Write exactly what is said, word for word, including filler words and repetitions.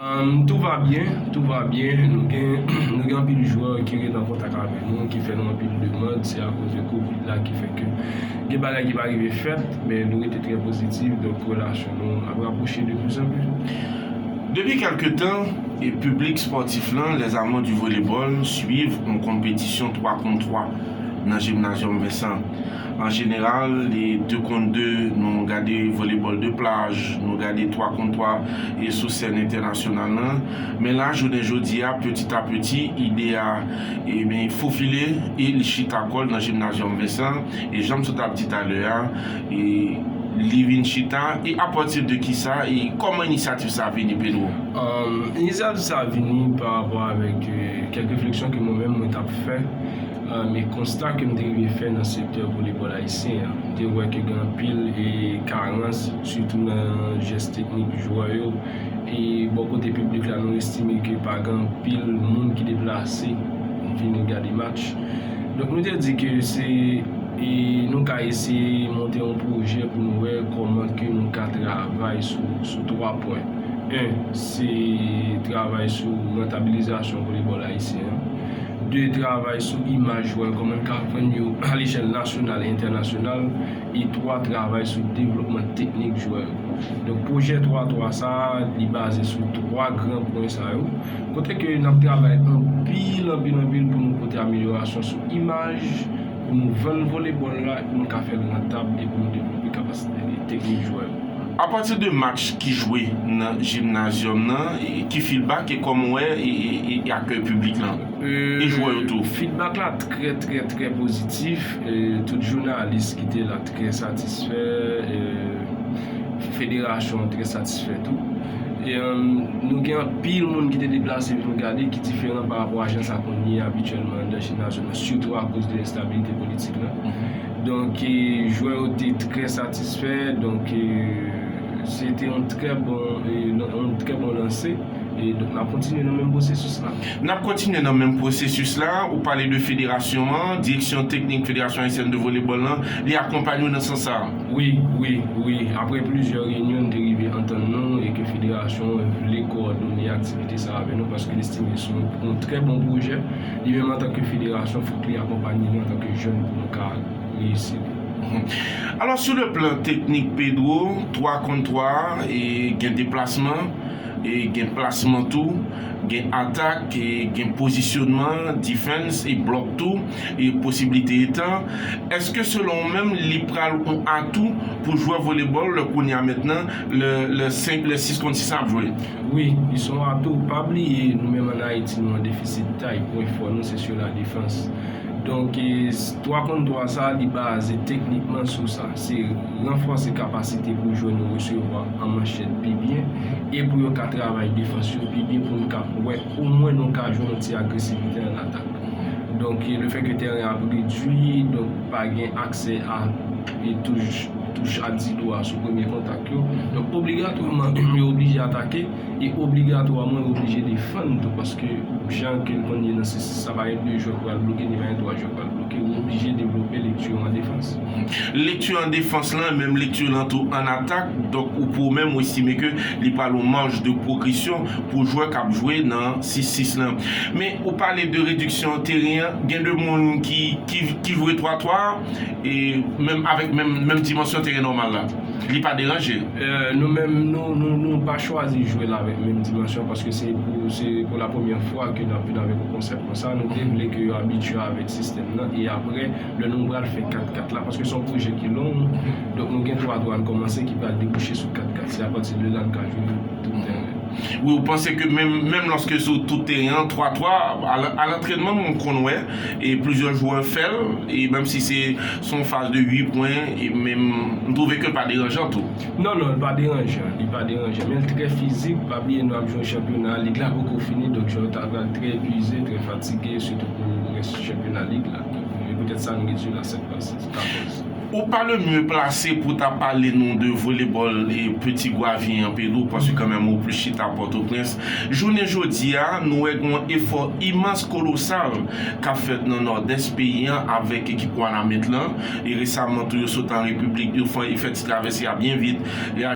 Um, tout va bien, tout va bien. Nou gen, nou gen anpil jwè ki rete an kontak avè nou, ki fè nou anpil demann. Se akoz de kovid la ki fè ke gen bagay ki pa rive fèt, men nou rete trè pozitif, donk relasyon nou ap rapwoche de plus en plus. Depi kèlke tan, e piblik spòtif lan, les amants du volleyball, swiv yon konpetisyon twa kont twa nan Gymnasium Vincent. An jeneral, e de kont de, nou gade volleyball de plaj, nou gade twa kont twa e sou sèn entènasyonal lan. Men la, jounen jodi a, peti a peti, ide a, e ben, fofile e li chita kò l nan Gymnasium Vincent. E jan m sot ap di talè a, e li vin chita, e apati de kisa, e kòman inisyativ sa vini, Pedro? Um, inisyativ sa vini pa rapò avèk euh, kèk refleksyon ke mwen menm mwen t ap fè, um, e konsta ke m te rive fè nan sektè volebòl ayisyen an. M te wè ke gen anpil e karans, sitou nan jès teknik jwè yo. E bò kote piblik la, nou estime ke pa gen anpil moun ki deplase vini gade match. Donk nou te di ke se e nou ka eseye monte yon pwojè pou nou wè kòman ke nou ka travay sou, sou twa pwen. En, se travay sou rantabilizasyon volebòl ayisyen an. De, travay sou imaj jwè, kòman n ka vann yo alechèl nasyonal e entènasyonal. E twa, travay sou devlopman teknik jwè yo. Donk pwojè twa twa sa a, li baze sou twa gran pwen sa yo. Kote ke n ap travay anpil, anpil, anpil pou nou pote amelyorasyon sou imaj, pou nou vann volebòl la, pou nou ka fè l rantab e pou nou devlope kapasite teknik jwè yo. Apati de match ki jwe nan Gymnasium nan, e ki feedback e kòman w wè e, e, e, e akèy piblik lan? E jwè yo tou? Feedback la trè, trè, trè pozitif. E tout jounalis ki te la trè satisfè. E federasyon an trè satisfè tou. E, um, nou gen anpil moun ki te deplase vin gade ki diferan pa rapò a jan sa konn ye abityèlman anndan Gymnasium nan, sitou akoz de enstabilite politik lan. Donk, e, jwè yo te trè satisfè. Donk, e, se te yon trè bon, e, yon trè bon lanse. E donk, n ap kontinye nan menm pwosesis la. N ap kontinye nan menm pwosesis la. Ou pale de federasyon an, direksyon teknik Federasyon Ayisyèn de Volebòl lan, li akonpanye w nan sans sa a? Wi, wi, wi. Apre plizyè reyinyon, n te rive antann nou e ke federasyon an vle kowòdone aktivite sa a avè nou paske l estime se yon, yon trè bon pwojè. Li menm, antanke federasyon, fòk li akonpanye nou antanke jèn pou nou ka reyisi li. Alò, sou le plan teknik, Pedro, twa kont twa, e gen deplasman, e gen plasman tou, gen atak, e gen pozisyonman, defense, e blòk tou, e posiblite etan. Èske, selon ou menm, li pral yon atou pou jwè volebòl lè kounye a mentnan, lè, lè senk, lè sis kont sis ap jwe? Wi, li se yon atou. Pa bliye, nou menm ann Ayiti, nou an defisit tay. Pwen fò nou, se sou la defans. Donk, e, twa kont twa sa, li baze teknikman sou sa. Se ranfòse kapasite pou jwè nou resevwa an manchèt pi byen e pou yo ka travay defans yo pi byen pou nou ka wè omwen nou ka jwe yon ti agresivite an atak. Donk, e, lefètke teren ap redui, donk pa gen aksè a e touch, touch a dido a sou premye kontak yo. Donk, obligatwaman, yo oblije atake. E obligatwaman, yo oblije defann tou, paske jan ke l konn ye nan sis sis, sa pa gen de jwè k pral bloke, ni pa gen twa jwè k pral bloke. Ou oblije devlope lekti an defans. Lekti an defans lan, menm lekti lan tou an atak. Donk, ou pou ou menm, ou estime ke li pral yon maj de pwogresyon pou jwè k ap jwe nan sis sis lan. Men, ou pale de rediksyon teren an, gen de moun ki, ki, ki jwe twa twa, e menm avèk menm, menm dimansyon teren nòmal la. Li pa deranje. Euh, nou menm, nou, nou, nou pa chwazi jwe l avèk menm dimansyon paske se pou, se pou la premyè fwa ke n ap vin avèk yon konsèp konsa. Nou te vle ke yo abitye avèk sistèm nan e apre, lè nou pral fè kat kat la, paske se yon pwojè ki long, donk nou gen twa twa n kòmanse ki pral debouche sou kat kat. Se apati de la n ka jwe tout teren. Wi, ou panse ke menm, menm lòske sou tout teren an, twa twa, a l-, a lantrènman, m konn wè, e plizyè jwè fè l, e menm si se, se yon faz de uit pwen, e menm, m twouve ke l pa deranjan tou. Non, non, li pa deranjan, li pa deranjan, men l trè fizik, pa bliye nou ap jwe yon chanpyona, lig la poko fini, donk jwè yo ta pral trè epuize, trè fatige, sitou pou rès chanpyona lig la. E poutèt sa nou redui l a sèt pase, katòz. Ou pa le mieux placé pou ta pale nou de volebòl e Petit Goavien an, Pedro, paske kanmenm ou plis chita Pòtoprens. Jounen jodi a, nou wè gen yon efò imans, kolosal k ap fèt nan Nòdès peyi an avèk ekip Wanament lan. E resaman tou, yo sot an Repiblik, yo fè, fè ti travèse a byen vit. E